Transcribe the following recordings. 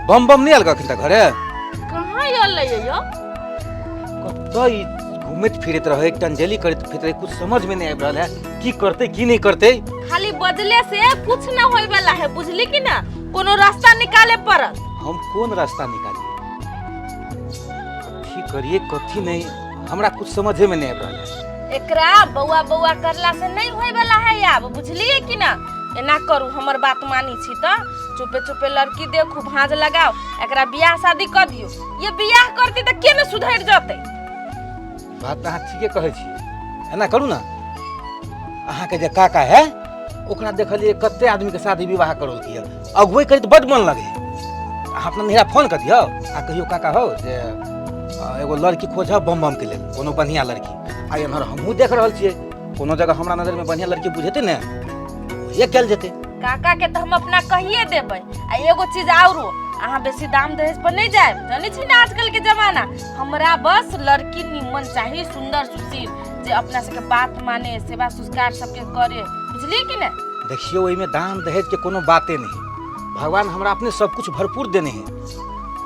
बम बम नहि आयल अखन तक घरे? कहाँ आयल यो? कतऽ ई घूमैत फिरैत रहै, टंजेली करैत फिरैत रहै, कुछ समझ में नहीं आबि रहल है की करतै की नहीं करतै। खाली बजले से कुछ न होय वाला है, बुझली कि ना? कोनो रास्ता निकाले पड़त। हम कोन रास्ता निकालिए, कथी करिए कथी नहीं, हमरा कुछ समझे में नहीं आबि रहल है। एकरा बौआ बौआ करला से नहीं होय वाला है आब, बुझलिए कि ना? एना करू, हमर बात मानी छी त चुपे चुपे लड़की देखू, भांज लगाओ, एकरा बियाह शादी कर दियो। ये बियाह करती त के ने सुधरि जतै। बात तऽ अहाँ ठीके कहै छी। एना करू ने, अहाँके जे काका है ओकरा देखलियै कते आदमीके शादी विवाह करौलकै यऽ, अगुवै करै तऽ बड्ड मन लगै। अहाँ अपना नहिरा फोन कऽ दियौ आ कहियौ काका हौ जे एगो लड़की खोजब बम बमके लेल, कोनो बढ़िआँ लड़की। आ एम्हर हमहूँ देख रहल छियै, कोनो जगह हमरा नजरमे बढ़िआँ लड़की बुझेतै ने ओहे कयल जेतै। काका के तऽ हम अपना कहिए देबै। आ एगो चीज औरो, अहाँ बेसी दाम दहेज पर नहीं जायब, जानै छी ने आजकल के जमाना। हमरा बस लड़की निमन चाही, सुंदर सुशील, जे अपना सबके बात माने, सेवा संस्कार सबके करे, बुझलिए कि ने? देखियौ ओहिमे दाम दहेज के कोनो बाते नहीं, भगवान हमरा अपने सब कुछ भरपूर देने है।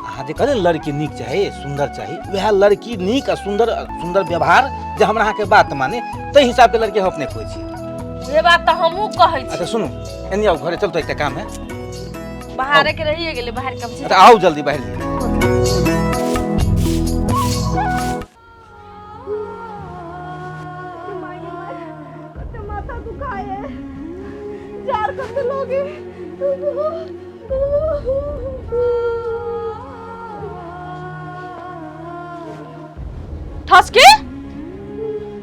अहाँ जे कहले लड़की नीक चाही सुंदर चाही, वएह लड़की नीक आ सुंदर, सुंदर व्यवहार जे हमरा अहाँके बात माने ताहि हिसाब के लड़की हम अपने खोज छी। उहे बात तऽ हमहूँ कहै छी। अच्छा सुनू, एनी आउ घरे चलतो, एकटा काम है। बाहरे के रहिए गेलै, बाहर कम छी। अच्छा आउ जल्दी बाहर। माथा दुखाए जार कते लोगे। ठसकी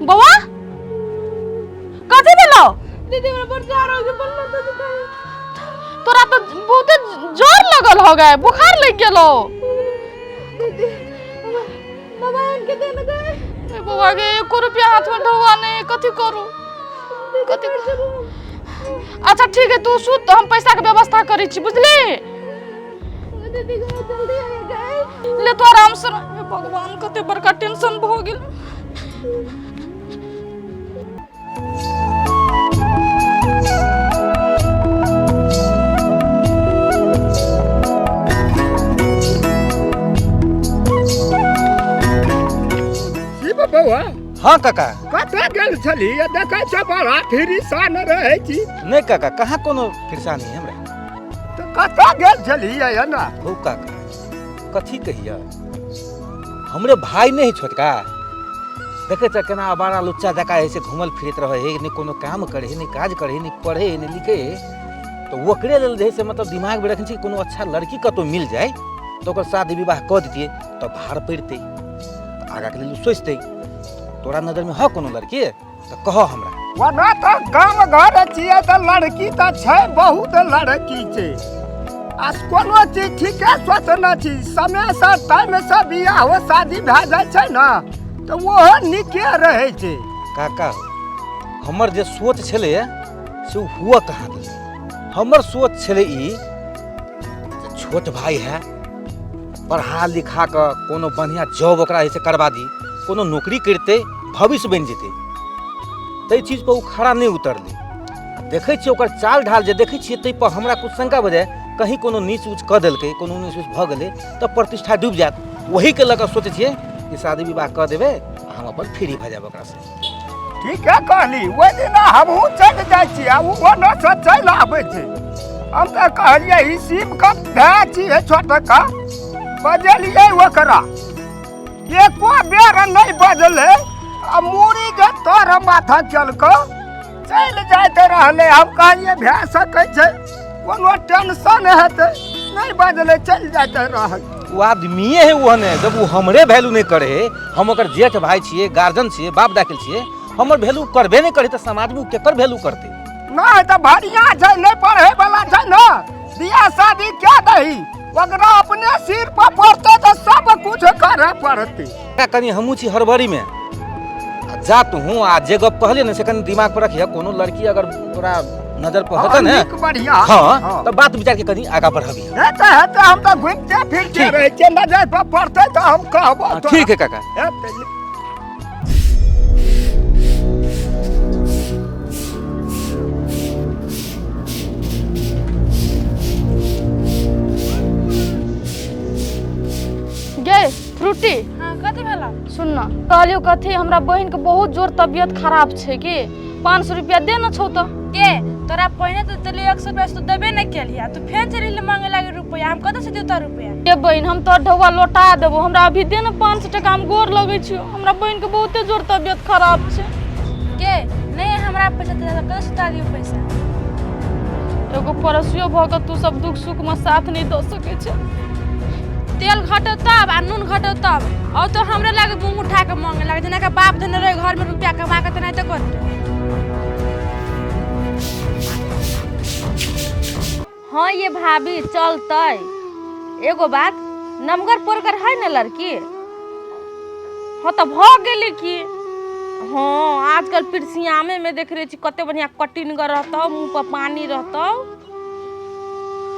बौआ कथी भेलौ? दीदी हमरा बड़ जार हो गेल, बड़ माथा दुखाए। तोरा तो बहुते जोर लगल हो गए, बुखार लग गेलो। दीदी दवाई आन के देने गए। ए बौआ गे, एको रुपया हाथ में ढौआ नहीं, कथी करू कथी? अच्छा ठीक है, तू सुत, हम पैसा के व्यवस्था करै छी, बुझली? दीदी गए जल्दी आ गए। ले तो आराम से रह। हे भगवान, कते बड़का टेंशन भ गेल। शिव बौआ। हाँ काका। कतऽ गेल छली? देखै छ बड़ा फिरिसान रहै छी। नहीं काका, कहाँ कोनो फिरसानी है हमरा। तऽ कतऽ गेल छली एना? हो काका, कथी कहिया, हमरे भाई नहीं है छोटका, देखे छ केना अबारा लुच्चा जका ऐसे घूमल फिरत रहे है, नहीं कोनो काम करे है, नहीं काज करे है, नहीं पढ़े है, नहीं लिखे है। तो ओकरे लेल जे है से मतलब दिमाग में रखने छी कोनो अच्छा लड़की कतौ मिल जाए तो ओकर शादी विवाह कऽ दितियै तऽ भार पड़ितै, तऽ आगाँ के लेल सोचतै। तोरा नजर में ह कोनो लड़की तऽ कह हमरा। ओना तऽ गाम घर छियै तऽ लड़की तऽ छै, बहुत लड़की छै, आ कोनो चीज ठीके सोचने छी, समयसँ टाइमसँ बियाह शादी भए जाइ छै ने तऽ ओहो नीके रहै छै। काका हो, हमर जे सोच छलै से हुआ कहाँ देलै। हमर सोच छलै ई जे छोट भाई है, पढ़ा लिखा कऽ कोनो बढ़िआँ जॉब ओकरा जे छै करबा दी, कोनो नौकरी करितै, भविष्य बनि जेतै। ताहि चीजपर ओ खड़ा नहि उतरलै। देखै छियै ओकर चाल ढाल जे देखै छियै ताहिपर हमरा किछु शंका भऽ जाय, कहीं कोनो नीच ऊच कऽ देलकै, कोनो नीच ऊच भऽ गेलै तऽ प्रतिष्ठा डूबि जायत। ओहीके लऽ कऽ सोचै छियै कि शादी विवाह कऽ देबै आ हम अपन फ्री भऽ जायब ओकरासँ। ठीके कहली, ओहि दिना हमहूँ चलि जाइ छी आ ओ ओनऽसँ चलि आबै छै। हम तऽ कहलियै ई शिवके भाय छियै छोटका, बजेलियै ओकरा, एको बेर नहि बजलै आ मूड़ी के तर माथा केलकै चलि जाइत रहलै। हम कहलियै भए सकै छै कोनो टेंशन हेतै, नहि बजलै, चलि जाइत रहल। ओ आदमीए है ओहने, जब ओ हमरे वैल्यू नहि करे है, हम ओकर जेठ भाई छियै, गार्जियन छियै, बाप दाखिल छियै, हमर वैल्यू करबे नहि करे तऽ समाजमे ओ केकर वैल्यू करतै? नहि तऽ बढ़िआँ छै, नहि पढ़ै वाला छै ने, बियाह शादी कए दही, ओकरा अपने सिर पर पड़तै तऽ सब कुछ करऽ पड़तै। कनि हमहूँ छी हड़बड़ीमे, आ जा तू आ जे गप कहलियै ने से कनि दिमाग पर रखिह। कोनो लड़की अगर तोरा नजर पर हेतै ने नीक बढ़िआँ, हाँ, तऽ बात विचार के कनि आगाँ बढ़ाबी। हेतै हेतै, हम तऽ घुमिते फिरते रहै छियै, नजर पर पड़तै तऽ हम कहबो। ठीक है काका। हेतै। फ्रूटी। हाँ, कथी भेला? सुन न, कहलियो कथी, हमरा बहिन के बहुत जोर तबियत खराब छै की 500 रुपया दे न छौ त। के तोरा पहिने तो देलियै 100 रुपया से तू देबे नहीं केलियै, तू फेर चलि मांगे लागे रुपया, हम कतऽ से देता रुपया? ए बहिन, हम तोर ढौआ लौटा देबो, हमरा अभी दे न 500 टका, हम गोर लगै छियो, हमरा बहिन के बहुते जोर तबियत खराब छै। के नहीं हमरा पैसा दे, कतऽ से तोरा दियौ पैसा? एगो पड़ोसियो भऽ कऽ तू सब दुख सुख में साथ नहीं दऽ सकै छै। तेल घटौ तब आ नून घटौ तब, और तो हमरे लागे मुंह उठा के मांगे लागे, जेना के बाप देने रहे घर में रुपया कमा के तेनाहिते करतै। हाँ ये भाभी चलतै। एगो बात, नमगर पोरगर है न लड़की? हाँ तऽ भऽ गेलै की। हाँ आजकल पिरसियामे में देख रहे छी कते बढ़िया कटिनगर रहतौ, मुँह पर पानी रहतौ।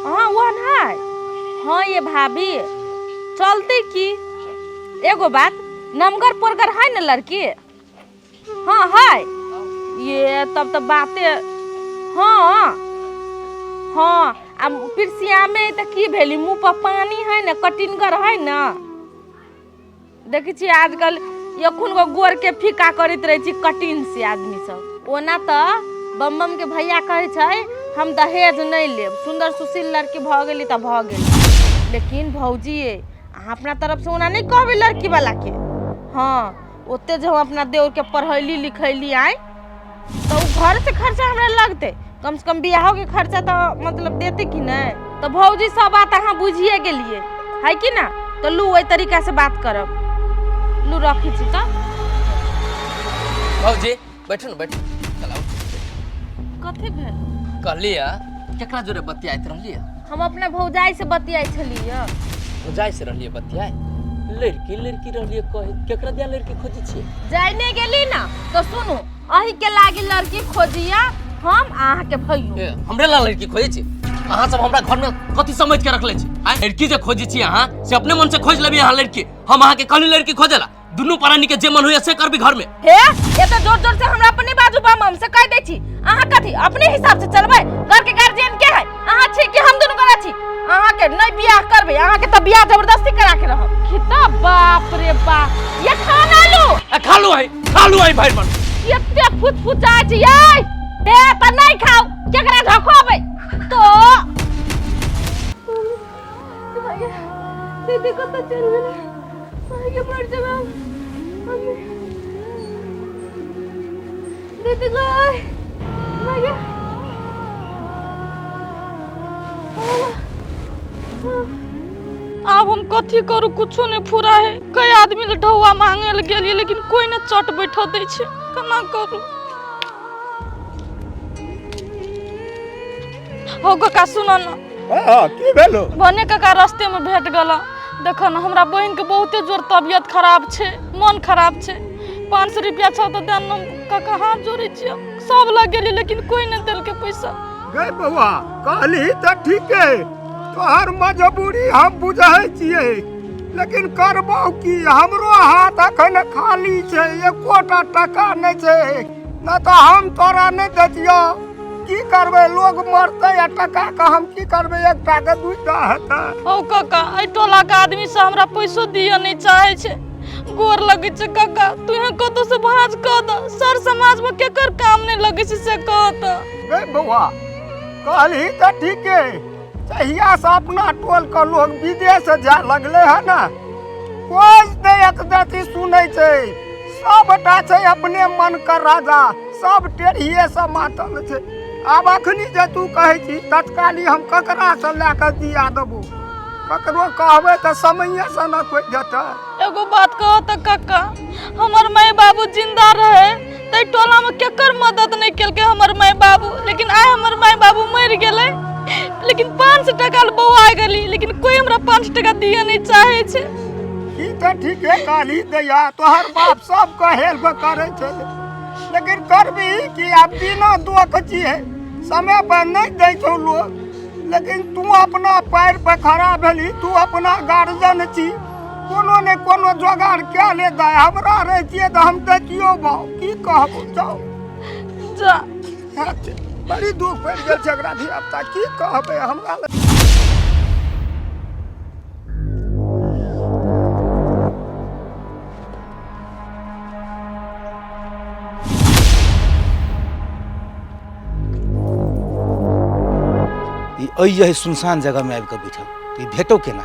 हाँ ओहन है। हाँ ये भाभी चलतै की। एगो बात, नमगर पोरगर है न लड़की? हाँ है। ये तब तऽ बाते। हाँ हाँ आ पिरसियामे तऽ की भेली, मुँह पर पानी है न, कटिनगर है न। देखै छियै आजकल एखन गो गोर के फीका करैत रहै छी कटिन से आदमी सब। ओना तऽ बम बम के भैया कहै छै हम दहेज नहि लेब, सुन्दर सुशील लड़की भऽ गेली तऽ भऽ गेली। लेकिन भौजी अहाँ अपना तरफ से ओना नहि कहबै लड़की वाला के। हाँ ओते जे हम अपना देवर के पढ़ैली लिखैली आइ तऽ ओ घर से खर्चा हमरा लगतै, कम से कम बियाहो के खर्चा तऽ मतलब देतै कि नहि। तऽ भौजी सब बात अहाँ बुझिए गेलियै है कि ना? तऽ लू ओहि तरीका से बात करब, लू रखै छी तऽ। भौजी बैठू ने, बैठू, चलाउ। कथी भेल? कहलियै केकरा जोरे बतियाइत रहलियै? हम अपना भौजाई से बतियाइ छलियै। भौजाई से रहलियै बतियाइ? लड़की लड़की रहलियै कहे, केकरा दिया लड़की खोजै छियै? जाइने गेली ना तो सुनू, अही के लागी लड़की खोजिया हम अहाँ के भैयो। ए, हमरे ला लड़की खोजै छी? अहाँ सब हमरा घर में कथी समझ के रखले छी? आँय, लड़की जे खोजै छी अहाँ से अपने मन से खोज लेबी अहाँ लड़की। हम अहाँ के कहली लड़की खोजला, दुनू प्राणी के जे मन होइया से करबी घर में। हे एते जोर जोर से हमरा अपने बाजू बम हम से कह दै छी, अहाँ कथी अपने हिसाब से चलबै? घर के गार्जियन के है अहाँ छी कि हम दुनू गोरा छी? अहाँ के नहीं बियाह करबै, अहाँ के त बियाह जबरदस्ती करा के रहब। किता बाप रे बाप, ये खाना लू। आ, खा लू है, खा लू है भाई मन। एते फुचफुचा छी यै, हे त नहीं खाओ, केकरा झखोबै तो। दीदी कतऽ चलि गेलै? आगे मर जेबै हम। दीदी गई भैया। आब हम कथी करू, कुछो नहीं फुरा है। कई आदमी ले ढौआ मांगे ले गेलियै, लेकिन कोई ने चट बैठो दै छै, केना करू? हो काका सुन न। हाँ, की भेलो? भने काका रास्ते में भेट गेला। देख न, हमरा बहिन के बहुते जोर तबियत खराब छै, मन खराब छै, 500 रुपया छौ तऽ दे न काका, हाथ जोड़ै छियै। सब लग गेली लेकिन कोई नहीं देलकै पैसा। गई बौआ, कहली तऽ ठीके, तोहर मजबूरी हम बुझै छियै, लेकिन करबौ की, हमरो हाथ अखन खाली छै, एकोटा टका नहि छै, नहि तऽ हम तोरा नहि दैतियौ। की करबै, लोग मरतै आ टका के हम की करबै, एकटा के दूटा हेतै। हौ काका, एहि टोला के आदमी सब हमरा पैसो दिअ नहि चाहै छै, गोर लगै छै काका, तू कतौ से भाँज कऽ दऽ, सर समाज में केकर काम नहि लगै छै से कह तऽ। गई बौआ, कहलही तऽ ठीके, जहिया से अपना टोल के लोग विदेश जाय लगले है ना, कोई नहि एक रति सुनै छै, सबटा छै अपने मन के राजा, सब टेढ़िए से मातल छै। आब अखनी जे तू कहै छी तत्काली हम ककरा से लए कऽ दिया देबो? ककरो कहबै तऽ समये से न कोइ देतै। एगो बात कहो तऽ काका, हमर माय बाबू जिंदा रहे तै टोला में केकर मदद नहीं केलकै हमर माय बाबू, लेकिन आइ हमर माय बाबू मरि गेलै, लेकिन 500 टका ले बौआ गेली, लेकिन कोई हमरा 500 टका दिए नहीं चाहे छै। ई तऽ ठीके कहली दैया, तोहर बाप सबके हेल्प करै छै, लेकिन करबी कि आब बिना दोख छियै, समय पर नहि दै छौ लोग, लेकिन तू अपना पैर पर खड़ा भेली, तू अपना गार्जियन छी, कोनो ने कोनो जोगाड़ कए ले दाइ, हमरा रहितियै तऽ हम दैतियौ बाउ, की कहबौ जाउ जा। बड़ी दुख पड़ि गेल छै एकरा धिया पुता, की कहबै हमरा। एहि जे सुनसान जगहमे आबि कऽ बैठल तऽ ई भेटौ केना?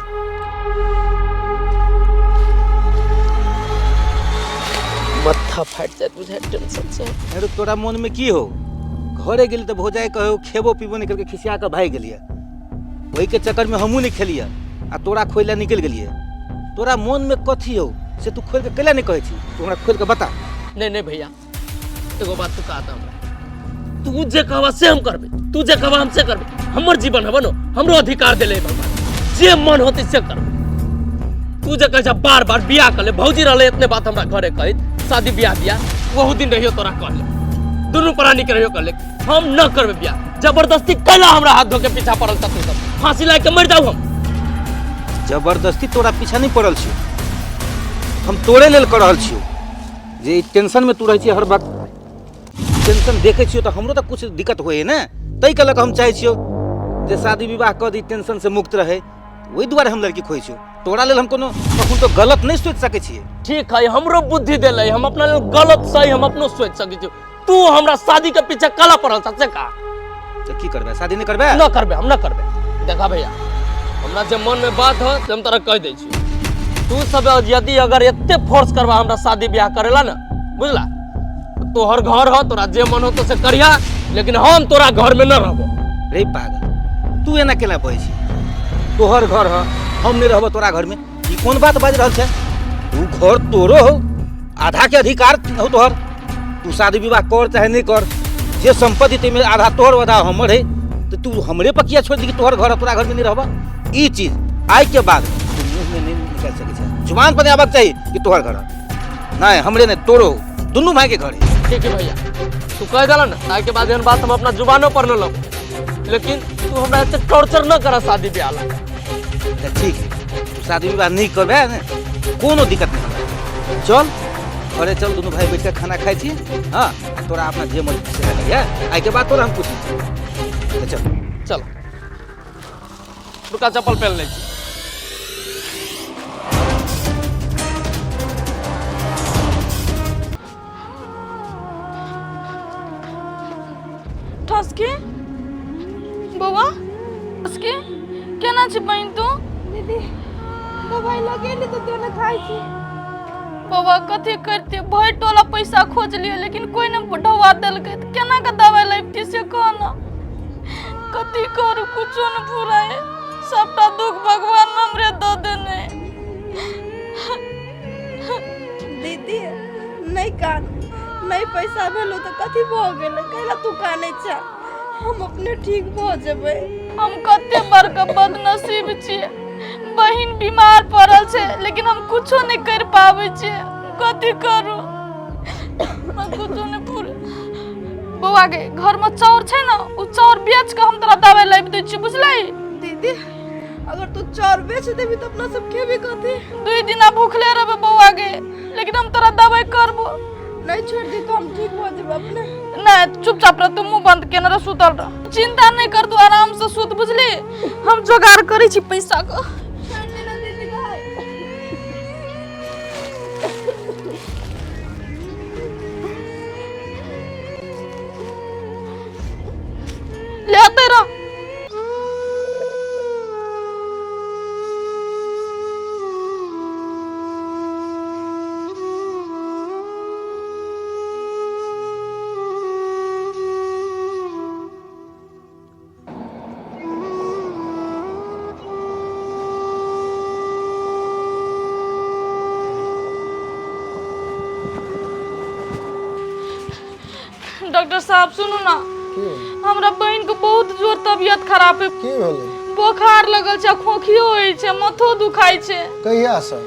मत्था फाटि जायत बुझाय टेंशन से। अरे तोरा मोनमे की हो, घरे गेली तऽ भौजाइ कहो खेबो पीबो नहि करके खिसिया कऽ भागि गेलियै, ओहिके चक्करमे हमहूँ नहि खेलियै आ तोरा खोइ लए निकलि गेलियै। तोरा मोनमे कथी हो से तू खोलि कऽ कैला नहि कहै छी? तू हमरा खोलि कऽ बता। नहीं नहीं भैया, एगो बात तू कहता हमरा, तू जे कहबा से हम करबे, तू जे कहबा हम से करबे। हमर जीवन हबो न, हमरो अधिकार देले भगवान, जे मन होते से करबे। तू जे कहै छ बार बार बियाह कर ले, भौजी रहले इतने बात हमरा घरे कहैत शादी बियाह दिया, वहु दिन रहियो तोरा कहले, दुनू प्राणी के रहियो कहले हम न करबे बियाह, जबरदस्ती कैला हमरा हाथ धो के पीछा पड़ल छ तू सब, फांसी लाग के मर जाऊ हम। जबरदस्ती तोरा पीछा नहीं पड़ल छियो, हम तोरे लेल कर रहल छियो। जे ई टेंशन में तू रहै छियै हर वक्त, टेंशन देखै छियो तऽ हमरो तऽ कुछ दिक्कत होइए ने, ताहि के लऽ कऽ हम चाहै छियो जे शादी विवाह कऽ दी, टेंशन से मुक्त रहै, ओहि दुआरे हम लड़की खोजै छियो। तोरा लेल हम कोनो कखनो तऽ गलत नहि सोचि सकै छियै। ठीक है, हमरो बुद्धि देलै, हम अपना लेल गलत सही हम अपनो सोचि सकै छियो। तू हमरा शादी के पीछे काला पड़ल छ से का? तऽ की करबै, शादी नहि करबै? न करबै, हम न करबै। देखा भैया, हमरा जे मन में बात हो से हम तोरा कह दै छियो। तू सब यदि अगर एते फोर्स करबा हमरा शादी ब्याह करेला ना, बुझला, तोहर घर हो, तोरा जे मन हो तो से करिया, लेकिन हम तोरा घर में न रहबो। रे पागल, तू एना केना बजै छी? तोहर घर हो, हम नहीं रहबो तोरा घर में, ई कोन बात बाजि रहल छै? तू घर तोरो हो, आधा के अधिकार हो तोहर। तू शादी विवाह कर चाहे नहीं कर, जे संपत्ति ताहिमे आधा तोहर आधा हमर है, तो तू हमरे पर किया छोड़ दी कि तोहर घर तोरा घर में नहीं रहबा? ई चीज आइ के बाद तू मुँह में नहीं निकालि सकै छै, जुबान पर नहीं आबक चाही कि तोहर घर नहीं, हमरे नहीं तोरो, दुनू भाई के घर है। ठीक है भैया, तू कह दिला ना, ताहि के बाद एहन बात हम अपना जुबानो पर न लब, लेकिन तू हमरा एते टॉर्चर न करा शादी ब्याह ला। तऽ ठीक है, तू शादी विवाह नहीं करबे ने, कोनो दिक्कत नहीं हमरा। चल घरे चल, दुनू भाई बैठ के खाना खाइ छी। हाँ, आ तोरा अपना जे मन से करिया, आइ के बाद तोरा हम कुछ नहीं। चल चल, रुका चप्पल पहन ले छी। ठसकी बौआ, ठसकी केना छी बहिन तू? दीदी दवाई लगेली तऽ तेना खाइ छी। बौआ कथी करते, भरि टोला पैसा खोजलियै लेकिन कोई ने ढौआ देलकै, तऽ केना के दवाई लैबती से कह ना। कथी करू, कुछो न फुराए, सबटा दुख भगवान हमरे दऽ देने। दीदी नहीं कान, नहीं पैसा भेलो तऽ कथी भऽ गेलै, कैला तू कानै छ? हम अपने ठीक भऽ जेबै। हम कते बड़का बदनसीब छियै, बहिन बीमार पड़ल छै लेकिन हम कुछो नहीं कर पाबै छियै, कथी करू, हमरा कुछो नहीं फुरे। बौआ गे, घर में चाउर छै ना, उ चाउर बेच के हम तोरा दवाई लाबि दै छियै, बुझलही? दीदी अगर तू चाउर बेच देबी तऽ अपना सब खेबी कथी? 2 दिना भूखले रहबै बौआ गे, लेकिन हम तोरा दवाई करबो। नहीं छोड़ दी तो हम ठीक भऽ जेबै अपने। नहीं, चुपचाप रह, तू मुंह बंद केने रह, सुतल रह, चिंता नहीं कर, तू आराम से सुत, बुझली? हम जोगाड़ करै छी पैसा के। छोड़ देना दीदी भाई। ले आते रह। डॉक्टर साहब सुनू ना, हमरा बहन के बहुत जोर तबियत खराब है। की भेलै? बोखार लगल छै, खोखियो होइ छै, माथो दुखाइ छै। कहिया से?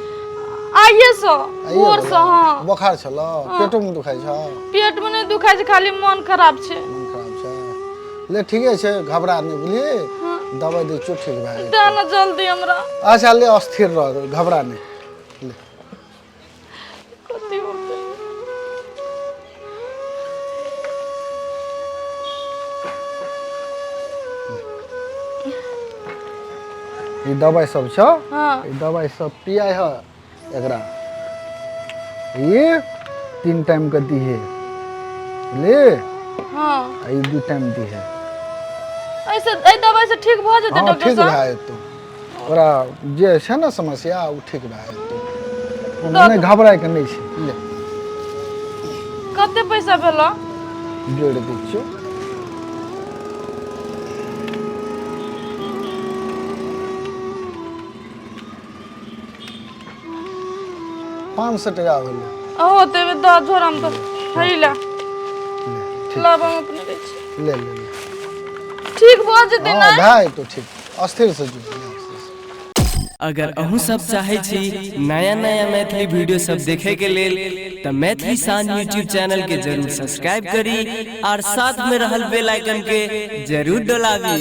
आइए से, भोर से। हाँ। बोखार छल? पेटो में दुखाइ छै? पेट में नहीं दुखाइ छै, खाली मन खराब छै। मन खराब छै? ले ठीके छै, घबरा नहीं, बुझलियै? दवाइ दै छियौ, ठीक भए जेतौ। दे ना जल्दी हमरा। अच्छा ले, अस्थिर रह, घबरा नहीं। ले। कथी होतै? ई दवाइ सब छौ। हाँ। ई दवाइ सब पियाइ ह एकरा, ई 3 टाइम के दिहे, बुझली? हाँ। आ ई 2 टाइम दिहे। ऐसे एहि दवाई से ठीक भऽ जेतै हँ डॉक्टर ठीक साहब? भए जेतौ। ओकरा जे छै ने समस्या, ओ ठीक भए जेतौ, नहि घबरायके नहि छै। ले। कते पैसा भेलो? जोड़ि दै छियौ। 500 टका भेलै। अहो तेबे दऽ झोरामे तऽ है ला। ले, ठीक। लाब, हम अपने लै छी। ले ले ले। ठीक भऽ जेतै? हँ ने भए जेतौ ठीक, अस्थिर से जो। अगर अहूँ सब चाहै छी नया नया मैथिली वीडियो सब देखे के लेल तऽ मैथिली शान यूट्यूब चैनल के जरूर सब्सक्राइब करी और साथ में रहल बेल आइकन के जरूर डोलाबी।